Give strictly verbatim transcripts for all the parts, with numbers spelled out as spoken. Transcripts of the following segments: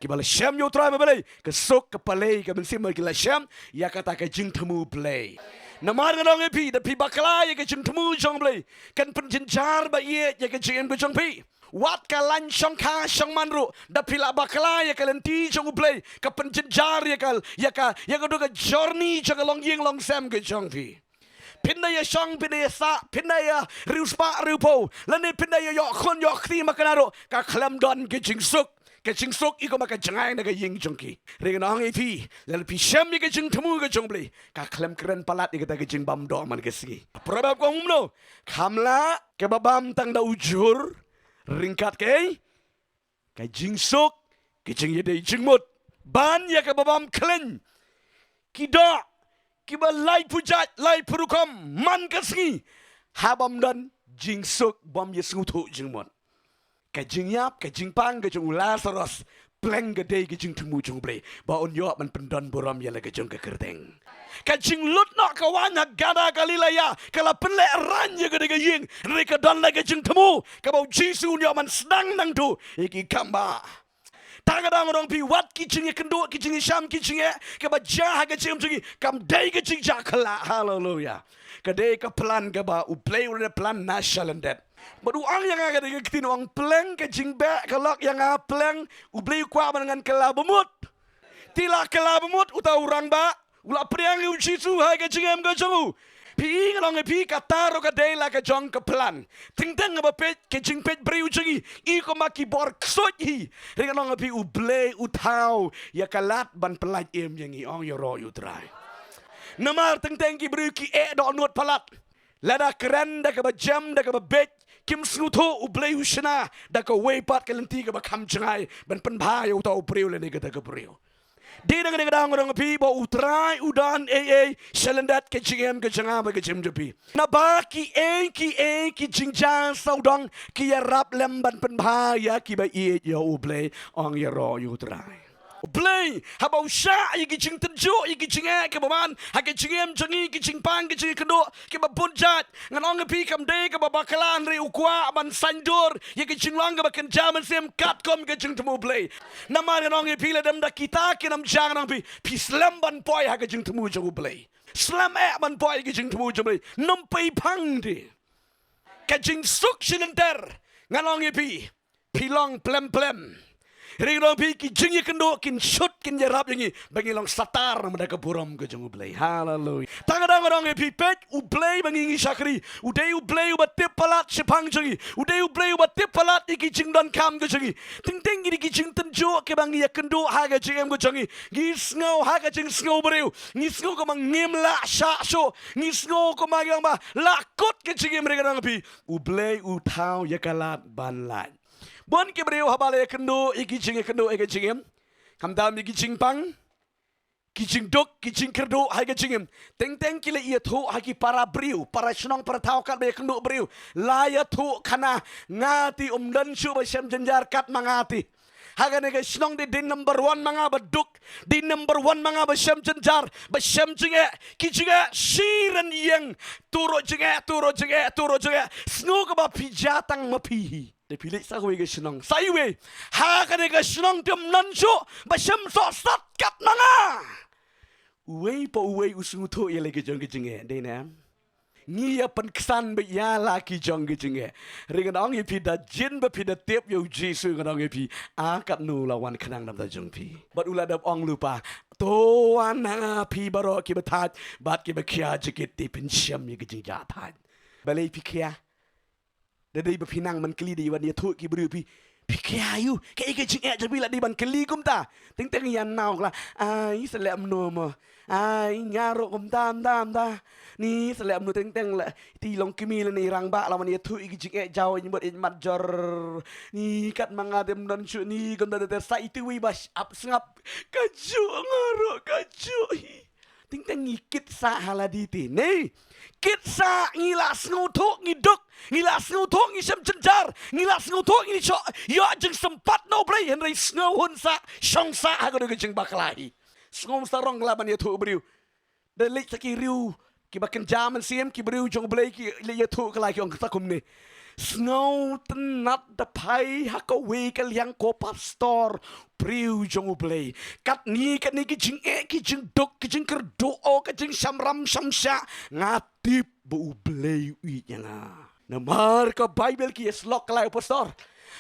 Kiba la shem ïa U Trai ba Blei, ka suk, ka pale, ka mynsiem, ki la shem ïa kata ka jingthmu Blei. Namar ngan ong ïa phi, da phi bakla ïa ka jingthmu jong Blei, kan pynjynjar ba ïeit ïa ka jingim ka jong phi. Wat ka lain shongkha shongman ruh, da phi la bakla ïa ka lynti jong U Blei, ka pynjynjar ïa ka, ïa ka, ïa ka dei ka journey jong ka longïing longsem ka jong phi. Phin da ïa shong, phin da ïa sah, phin da ïa riewspah riewphew, lane phin da ïa ïoh khun ïoh kti, ma kane ruh ka khlem don ka jingsuk. Ka jingsuk i kum ka jngai na ka ïing jong ki. Hynrei ngan ong ïa phi, lada phi shem ïa ka jingthmu ka jong U Blei, ka khlem kren palat ïa kata ka jingbymdon man ka sngi. Proverb ka ong kumno? Kham lah kaba bam tang da u jhur ryngkat ka, ka jingsuk, ka jingïadei jingmut. Ban ïa kaba bam khleiñ, ki doh kiba laiphew jait, laiphew rukom man ka sngi, ha bym don jingsuk, bym ïa sngewthuh jingmut. Ka jingïap, ka jingpang ka jong u Lasarus pleng ka dei ka jingthmu jong U Blei ba un ïoh ban pyndon burom ïa la ka jong ka kyrteng. Ka jinglut noh ka waiñ ha Kana Galilea ka la pynlehrain ïa ka dei ka ïing, hynrei ka don la ka jingthmu kaba U Jisu un ïoh ban sdang nangtu ïa ki kam ba. Tang ka dang rong phi, wat ki jingïakynduh, ki jingïasham, ki jingeh kaba jia ha ka jingim jong ngi, kam dei ka jingjia khlak. Haleluya. Ka dei ka plan kaba U Blei u la plan na shalyndet. Bad u ong ïa nga ka dei ka ktien, u ong pleng ka jingbeh ka lok ïa nga pleng, U Blei u kwah ban ngan kylla bamut. Te la kylla bamut uta u rangbah, u la pdiang ïa U Jisu ha ka jingim ka jong u. Phi i, ngan ong ïa phi, kata ruh ka dei la ka jong ka plan. Teng teng haba peit ka jingpeit briew jong ngi, i kum ma ki bor ksuid hi. Hynrei ngan ong ïa phi, U Blei u thaw ïa ka lad ban pyllait im ïa ngi, ong ïaroh ïa U Trai. Namar teng teng ki briew ki eh dohnud palat. Lada kren da kaba jem, da kaba beit, kim sngewthuh, U Blei u shna da kawei pat ka lynti kaba kham jngai ban pynbha ïa uta u briew lane kata ka briew. Dei na ka dei ka dang rong phi ba U Trai u don ei ei shalyndet ka jingim ka jong nga bad ka jingim jong phi. Naba kiei kiei ki jingjia sawdong ki ïarap lem ban pynbha ïa kiba ïeit ïa U Blei, ong ïaroh ïa U Trai. U Blei haba u shah ïa ki jingtynjuh, ïa ki jingeh kiba man ha ka jingim jong ngi, ki jingpang, ki jingïakynduh kiba bun jait, ngan ong ïa phi, kam dei kaba bakla, hynrei u kwah ban saiñdur ïa ka jinglong kaba kynja mynsiem katkum ka jingthmu Blei. Namar ngan ong ïa phi, lada ym da kita ki nam jia, ngan ong ïa phi, phi slem ban poi ha ka jingthmu jong U Blei. Slem eh ban poi ha ka jingthmu jong U Blei. Nym pei phang de. Ka jingsuk shilynter, ngan ong ïa phi, phi long plem plem. Hynrei ngan ong ïa phi, ki jingïakynduh kin shut kin ïarap ïa ngi ba ngin long satar namar ka burom ka jong U Blei. Haleluya. Tang ka dang ngan ong ïa phi, peit, U Blei ba ngi ngi shakri, u dei U Blei uba tip palat shaphang jong ngi. U dei U Blei uba tip palat ïa ki jingdonkam ka jong ngi. Teng teng ki dei ki jingtynjuh kiba ngi ïakynduh ha ka jingim ka jong ngi. Ngi sngew ha ka jingsngew briew, ngi sngew kumba ngim lah shah shuh. Ngi sngew kumba ngi ong ba la kut ka jingim, hynrei ngan ong ïa phi, U Blei u thaw ïa ka lad ban lait. Bun ki briew haba la ïakynduh ïa ki jingïakynduh ha ka jingim, khamtam ïa ki jingpang, ki jingduk, ki jingkyrduh ha ka jingim, teng teng ki la ïathuh ha ki para briew, para shnong, para thaw katba ïakynduh briew. La ïathuh khana, nga te ym don shuh ba shem jynjar kat ma nga te. Ha kane ka shnong dei, dei number one ma nga ba duk, dei number one ma nga ba shem jynjar, ba shem jingeh, ki jingeh shi rynieng. Tu ruh jingeh, tu ruh jingeh, tu ruh jingeh. Sngew kaba phi jia tang ma phi hi. Te phi leit sa kawei ka shnong, sa iwei. Ha kane ka shnong te ym don shuh ba shem sohsat kat ma nga. Uwei pa uwei u sngewthuh ïa la ki jong ki jingeh, dei ne em? Ngi ïa pynksan beit ïa la ki jong ki jingeh. Hynrei ngan ong ïa phi, da jin ba phi da tip ïa U Jisu, ngan ong ïa phi, a katno la wan khnang na bynta jong phi. Bad u la dep ong lypa, to wan ha nga phi baroh kiba thait bad kiba khia jakit, te phin shem ïa ki jingjahthait. Balei phi khia? Da dei ba phi nang ban kylli, da ïa wan ïathuh ki briew phi, phi khia aïu? Kaei ka jingeh jong phi la dei ban kylli kumta? Teng teng ïa naw kla, ai, sa leh kumno mo. Ai, nga ruh kumta kumta kumta. Ni sa leh kumno, teng teng la, te i longkmie lane i rangbah la wan ïathuh ïa ki jingeh jaw, ïa mut ïa mat jor. Ni kat ma nga te ym don shuh, ni kumta te sa ïa iwei ba ap sngap. Kajuh, nga ruh kajuh hi. Teng teng ngi kit sah ha lade te, ne? Kit sah, ngi la sngewthuh ngi duk, ngi la sngewthuh ngi shem jynjar, ngi la sngewthuh ngi shoh ïoh jingsympat na U Blei, hynrei sngewhun sah, shong sah ha ka dei ka jingbakla hi. Sngewsarong la ban ïathuh briew. Da leit sa ki riew kiba kynja mynsiem, ki briew jong U Blei ki leit ïathuh, ka la ki ong kata kumne. Sngewtynnat da phai ha kawei ka liang ko pastor, briew jong U Blei. Katni katni ki jingeh, ki jingduk, ki jingkyrduh, ka jingshamram shamshah, nga tip ba U Blei u ïeit ïa nga. Namar ka Baibl ki ïasyllok, ka la ïa u pastor.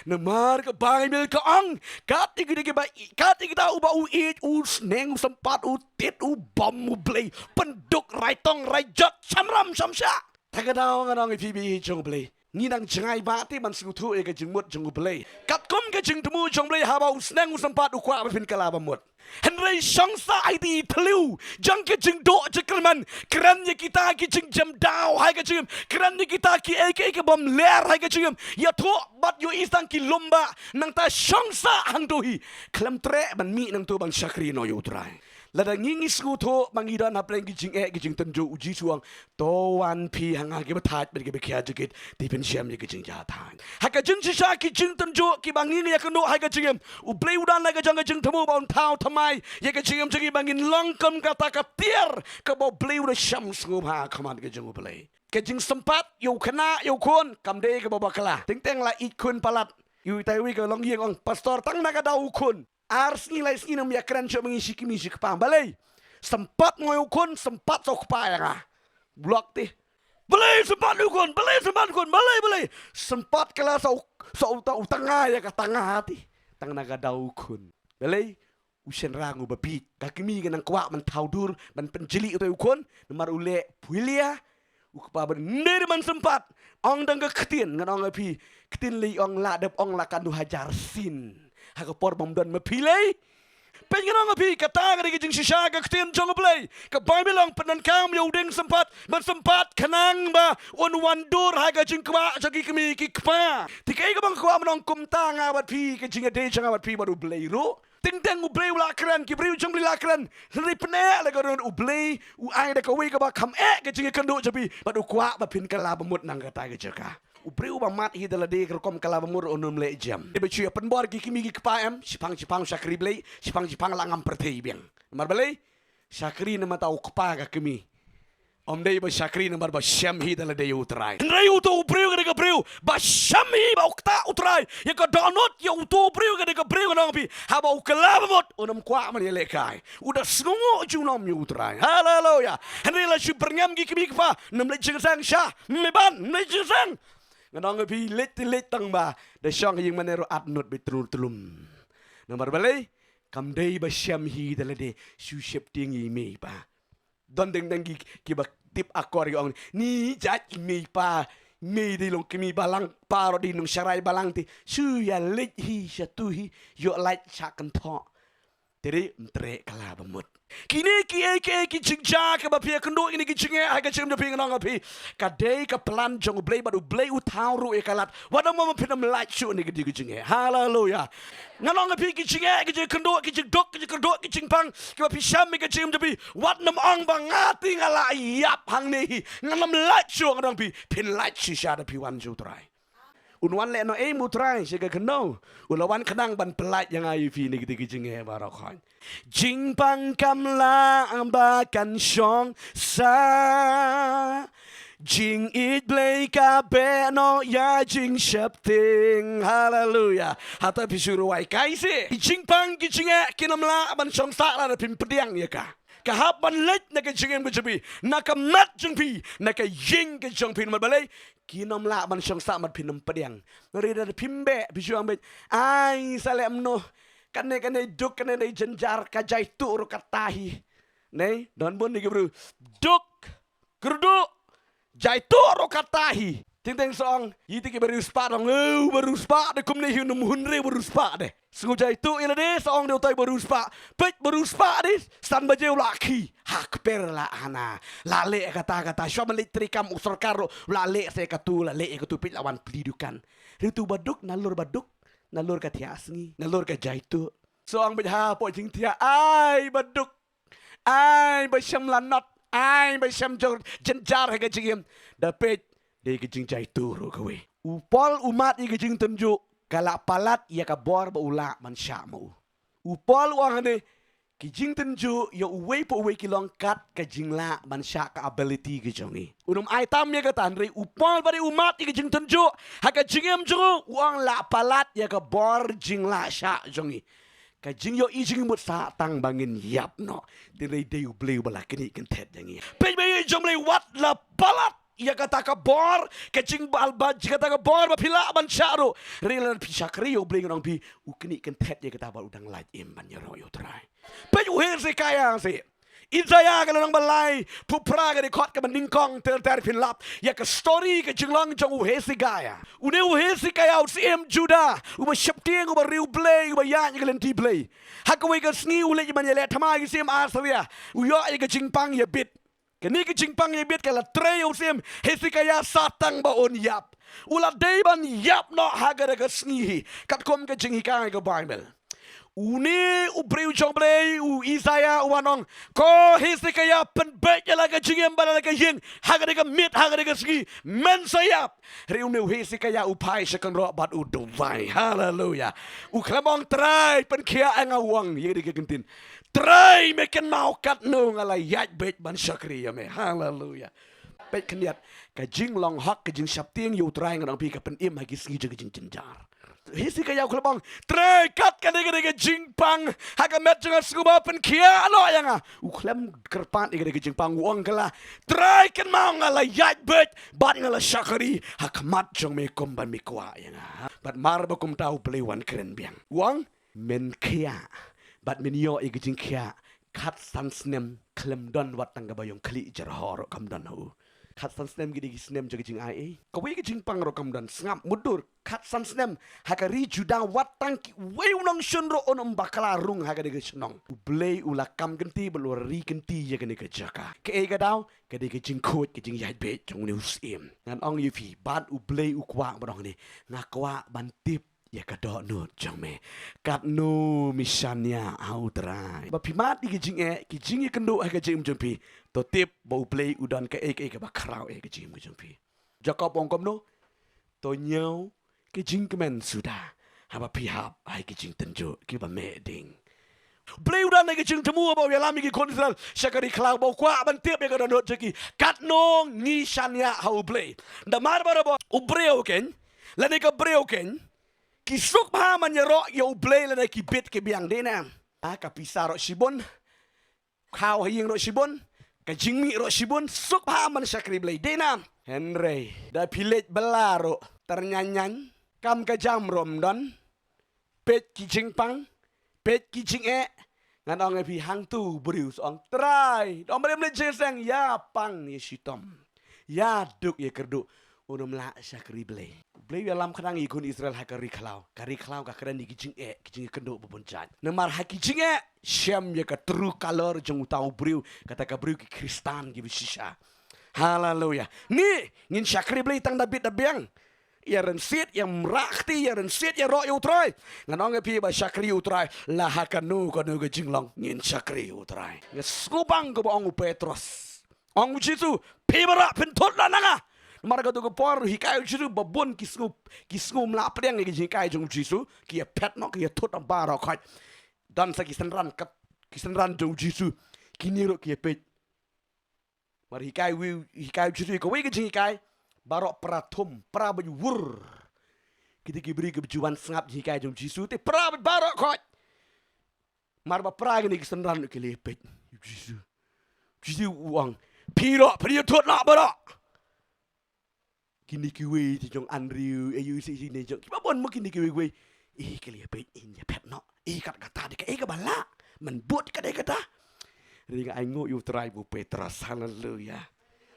Namar ka Baibl ka ong, katni katni ba, katni kita uba u ïeit, u sneng, u sympat, u tied, u bam U Blei, pynduk, rai tong rai jot, shamram shamshah. Te ka daw ngan ong ïa phi ba ïeit jong U Blei, ngi nang jngai ba te ban sngewthuh ïa ka jingmut jong U Blei. Katkum ka jingthmu jong U Blei, haba u sneng u sympat, u kwah ba phin kylla ba mut. Hynrei shong sah ïa i thliew jong ka jingduk jingkyrmen, kren ïa kita ki jingjem daw ha ka jingim, kren ïa kita kiei kiei ki bym ler ha ka jingim, ïathuh bad ïohi tang ki lum ba, nangta shong sah hangto hi, khlem treh ban mih nangto ban shakri noh ïa U Trai. Lada ngi ngi sngewthuh ba ngi don hapdeng ki jingeh ki jingtynjuh, U Jisu u ong, to wan phi ha nga kiba thait bad kiba khia jingkit, te phin shem ïa ki jingjia thait. Ha ka jingshisha ki jingtynjuh kiba ngi ngi ïakynduh ha ka jingim, U Blei u don ha ka jong ka jingthmu ba un thaw thymmai ïa ka jingim jong ngi ba ngin long kum kata ka tiar kaba U Blei u da sham sngewbha ha khmat ka jong U Blei. Ka jingsympat ïa u khynnah ïa u khun kam dei kaba bakla. Teng teng la ïeit khun palat. Ïa uta uwei ka longïing ong, pastor, tang na ka daw u khun, ar sngi lai sngi ym ïakren shuh ma ngi shi kmie shi kpa. Balei? Sympat nga ïa u khun, sympat sa u kpa ïa nga. Block te. Balei sympat u khun, balei sympat u khun, balei, balei? Sympat kylla sa u, sa uta u tnga ïa ka tnga te. Tang na ka daw u khun. Balei? U shynrang uba bieit. Ka kmie ka nang kwah ban thaw dur, ban pynjylli uta u khun, namar u leh phuilia. U kpa ba ym dei ban sympat. Ong dang ka ktien, ngan ong ïa phi, ktien lei ong, la dep ong la katno hajar sien, ha ka por bym don ma phi lei. Peit, ngan ong ïa phi, kata ka dei ka jingshisha ka ktien jong U Blei. Ka Baibl ong, pyndonkam ïa u dieng sympat, ban sympat khnang ba un wan dur ha ka jingkwah jong ki kmie ki kpa. Te kaei kaba nga kwah ban ong kumta, nga bad phi, ka jingïadei jong nga bad phi bad U Blei ruh. Teng teng U Blei u la kren, ki briew jong U Blei la kren. Hynrei pyneh la ka don, U Blei u ai da kawei kaba kham eh ka jingïakynduh jong phi, bad u kwah ba phin kylla ba mut na kata ka jaka. U briew uba mad hi da lade ka rukom kylla ba mut un ym leh jam. Te ba shu ïa pynbor ki kmie ki kpa em, shipang shipang shakri Blei, shipang shipang la ngam pyrthei biang. Namar balei? Shakri namar ta u kpa ka kmie. Ym dei ba shakri namar ba shem hi da lade ïa U Trai. Hynrei uto u briew ka dei ka briew ba shem hi ba u kta U Trai. Ïa ka dohnud ïa uto u briew ka dei ka briew, ngan ong ïa phi, haba u kylla ba mut un ym kwah ban ïalehkai. U da sngewnguh junom ïa U Trai. Haleluya. Hynrei la shu byrngem ki kmie ki kpa, ym leit jingïaseng sha, ym ban, ym leit jingïaseng. Ngan ong ïa phi, leit te leit tang ba da shong ha ïingmane ruh at nud beit tyllup tyllup. Namar balei? Kam dei ba shem hi da lade, shu sheptieng ïa i mei i pa. Don dang dang ki, kiba tip akor ki ong, ni jait i mei i pa, mei dei long kmie balang, pa ruh dei nongsharai balang te, shu ïa leit hi, sha tu hi, ïoh lait sha kynthoh. Te dei ym treh kylla ba mut. Kine kiei kiei ki jingjia kiba phi ïakynduh, kine ki jingeh ha ka jingim jong phi, ngan ong ïa phi, ka dei ka plan jong U Blei bad U Blei u thaw ruh ïa ka lad. Wat nym ong ba phin ym lait shuh na kine ki jingeh. Haleluya. Ngan ong ïa phi, ki jingeh, ki jingkynduh, ki jingduk, ki jingkyrduh, ki jingpang kiba phi shem ha ka jingim jong phi, wat nym ong ba nga te nga la ïap hangne hi, ngan ym lait shuh, ngan ong ïa phi, phin lait shisha da phi wan sha U Trai. Un wan leh noh ei ma U Trai sha ka khyndew? U la wan khnang ban pyllait ïa nga ïa phi na kita ki jingeh baroh khoit. Jingpang kam lah ba kan shong sah. Jingïeit Blei ka beh noh ïa jingsheptieng. Haleluya. Hato phi shu rwai kai seh? Ki jingpang ki jingeh kin ym lah ban shong sah lada phim pdiang ïa ka. Ka hap ban leit na ka jingim ka jong phi, na ka met jong phi, na ka ïing ka jong phi. Namar balei? Kin ym lah ban shong sah mat phin ym pdiang. Ngi da phim beh, phi shu ong beit, ai, sa leh kumno, kane kane duk, kane dei jynjar, ka jaituh ruh kata hi. Nei, don bun ki briew, duk, kyrduh, jaituh ruh kata hi. Teng teng sa ong, ïa kita ki ba riewspah, ong, eh, ba riewspah de kumne hi, nym hun re ba riewspah de. Sngew jaituh ïa lade, sa ong de utai ba riewspah. Peit ba riewspah de, san baje u la khie. Ha kper la hana. La leh kata kata, shuwa ban leit treikam u sorkar ruh, la leh se katu, la leh katu, peit la wan plie dukan. Ritu ba duk, nalor ba duk, nalor ka thiah sngi, nalor ka jaituh. Sa ong beit hapoh jingthiah, ai ba duk. Ai ba shem lanot, ai ba shem jor, jynjar ha ka jingim. Da peit, dei ka jingjaituh ruh kawei. U Paul u mad ïa ka jingtynjuh, ka la palat ïa ka bor ba u lah ban shah ma u. U Paul u ong hangne, Ki jingtynjuh ïa uwei pa uwei ki long kat ka jinglah ban shah, ka ability ka jong ngi. U nym ai tam ïa kata, hynrei u Paul ba dei u mad ïa ki jingtynjuh ha ka jingim jong u, u ong la palat ïa ka bor jinglah shah jong ngi. Ka jingïohi jong ngi mut sa tang ba ngin ïap noh. Hynrei dei U Blei uba la knieh kynthet ïa ngi. Peit ba ïeit jong U Blei, wat la palat ïa kata ka bor, ka jingbha ba, kata ka bor ba phi lah ban shah ruh. Hynrei lada phi shakri ïa U Blei, ngan ong phi, u knieh kynthet ïa kata bad u dang lait im ban ïaroh ïa U Trai. Peit u Hezekiah seh. Isaiah ka lynnong ba lai, phew phra, ka dkhot kaba nyngkong ter ter, phin lap ïa ka story, ka jinglong jong u Hezekiah. Une u Hezekiah u syiem Judah, uba sheptieng, uba riewblei, uba ïaid ïa ka lynti Blei. Ha kawei ka sngi u leit ban ïaleh thma ïa u syiem Assyria. U ïoh ïa ka jingpang ïabit. Kane ka jingpang ïabit ka la trei ïa u syiem Hezekiah sa tang ba un ïap. U la dei ban ïap noh ha kata ka sngi hi, katkum ka jinghikai ka Baibl. Une u briew jong U Blei, u Isaiah, u wan ong, ko Hezekiah, pynbeit ïa la ka jingim bad la ka ïing, ha kane ka miet, ha kane ka sngi, men sa ïap. Hynrei une u Hezekiah u phai sha kynroh bad u duwai. Haleluya. U khlem ong, Trai, pynkhiah ïa nga, u ong ïa kane ka ktien, Trai, me kynmaw katno nga la ïaid beit ban shakri ïa me. Haleluya. Peit khyndiat, ka jinglong hok, ka jingsheptieng ïa U Trai, ngan ong phi, ka pynim ha ki sngi jong ka jingjynjar. Hezekiah u khlem ong, Trai, kat kane, kane ka jingpang ha ka met jong nga, sngewbha pynkhiah noh ïa nga. U khlem kyrpad ïa kane ka jingpang, u ong kylla, Trai, kynmaw nga la ïaid beit bad nga la shakri ha khmat jong me kumba me kwah ïa nga. Bad mar ba kumta U Blei u wan kren biang. U ong, men khiah bad men ïoh ïa ka jingkhiah, khatsan snem khlem don wat tang kaba ïong khlieh jyrhoh ruh kam don ha u. Khatsan snem ki dei ki snem jong ka jingai ei. Kawei ka jingpang ruh kam don, sngap mutdur. Khatsan snem ha ka ri Judah wat tang kiwei u nongshun ruh un ym bakla rung ha kane ka shnong. U Blei u la kam kynti bad u la ri kynti ïa kane ka jaka. Kaei ka daw? Ka dei ka jingkhuid, ka jingïaid beit jong une u syiem. Ngan ong ïa phi, bad U Blei u kwah ban ong ne, nga kwah ban tip ïa ka dohnud jong me. Katno me shaniah ha U Trai. Ba phi mad ïa ki jingeh, ki jingïakynduh ha ka jingim jong phi, to tip ba U Blei u don kaei kaei kaba khraw ha ka jingim jong phi. Jakob u ong kumno? To ñiew ka jingkmen suda haba phi hap ha ki jingtynjuh kiba meh ding. U Blei u don ha ka jingthmu ba u ïalam ïa ki khun Israel sha ka ri khlaw, ba u kwah ban tip ïa ka dohnud jong ki. Katno ngi shaniah ha U Blei. Namar ba, ba u briew keiñ, lane ka briew keiñ, ki suk bha ban ïaroh ïa U Blei lane ki bit ki biang, dei ne em? Ah, ka pisa ruh shibun, khaw ha ïing ruh shibun, ka jingmih ruh shibun, suk bha ban shakri Blei, dei ne em? Hynrei da phi leit bylla ruh, tyrñan ñan, kam ka jam ruh ym don, peit ki jingpang, peit ki jingeh, ngan ong ïa phi, hangtu u briew sa ong, Trai, da ym leit jingïaseng, ïa pang ïa shitom, ïa duk ïa kyrduh, un ym lah shakri Blei. U Blei u ïalam khnang ïa ki khun Israel ha ka ri khlaw. Ka ri khlaw ka kren ïa ki jingeh, ki jingïakynduh ba bun jait. Namar ha ki jingeh, shem ïa ka true color jong uta u briew, kata ka briew ki Khristan kiba shisha. Haleluya. Ni, ngin shakri Blei tang da bit da biang. Ïa rynsied, ïa mrah kti, ïa rynsied, ïaroh ïa U Trai. Ngan ong ïa phi ba shakri U Trai, la ha kano kano ka jinglong, ngin shakri U Trai. Nga sngewbang kaba ong u Petros. Ong u Jisu, phi baroh phin thut noh na nga. Namar kato ka por hikai u Jisu ba bun ki sngew, ki sngew ym lah pdiang ïa ki jinghikai jong u Jisu, ki ïaphet noh, ki ïathut noh baroh khoit. Don sa ki synran kat, ki synran jong u Jisu, kine ruh ki ïapeit. Mar hikai u, hikai u Jisu ïa kawei ka jinghikai, baroh pra thum, pra beit wur. Kita ki briew kiba ju wan sngap jinghikai jong u Jisu, te pra beit baroh khoit. Mar ba pra kine ki synran ki la ïapeit ïa u Jisu. U Jisu u ong, phi ruh phin ïathut noh baroh. Kine kiwei te jong Andrew, eh, ïa u Jisu, kine jong kiba bun mo kine kiwei kiwei. Eh, ki la ïapeit, eh, ïaphet noh. Eh, kat kata dei kaei kaba lah. Men bud ka dei kata. Ring, ai nguh ïa U Trai bad u Petros. Haleluya.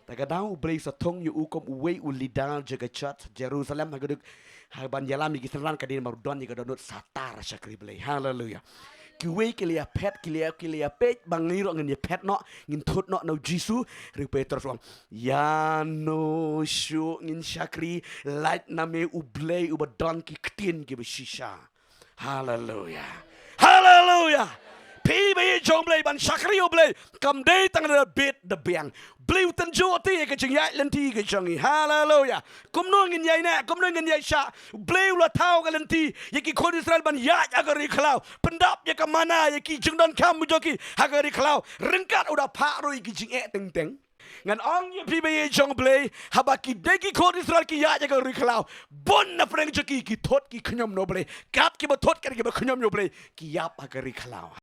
Ta ka daw U Blei sa thung ïa u kum uwei u leader jong ka church Jerusalem, ha ka dei, ha ban ïalam ïa ki synran, ka dei namar u don ïa ka dohnud sa tar shakri Blei. Haleluya. Kiwei ki la ïaphet, ki la, ki la ïapeit, ba ngi ruh ngin ïaphet noh, ngin thut noh na u Jisu. Hynrei u Petros u ong, ïano shuh ngin shakri, lait na me U Blei uba don ki ktien kiba shisha. Haleluya. Haleluya. Phi ba ïeit jong U Blei, ban shakri ïa U Blei kam dei tang da bit da biang. Blei u tynjuh te ïa ka jingïaid lynti ka jong ngi. Haleluya. Kumno ngin ïaineh, kumno ngin ïaishah? Blei u la thaw ka lynti ïa ki khun Israel ban ïaid ha ka ri khlaw, pyndap ïa ka mana ïa ki jingdonkam jong ki ha ka ri khlaw, ryngkat u da phah ruh ïa ki jingeh teng teng. Ngan ong ïa phi ba ïeit jong U Blei, haba ki dei ki khun Israel ki ïaid ha ka ri khlaw, bun na pdeng jong ki ki thut ki khñium na U Blei. Kat kiba thut kat kiba khñium na U Blei ki ïap ha ka ri khlaw.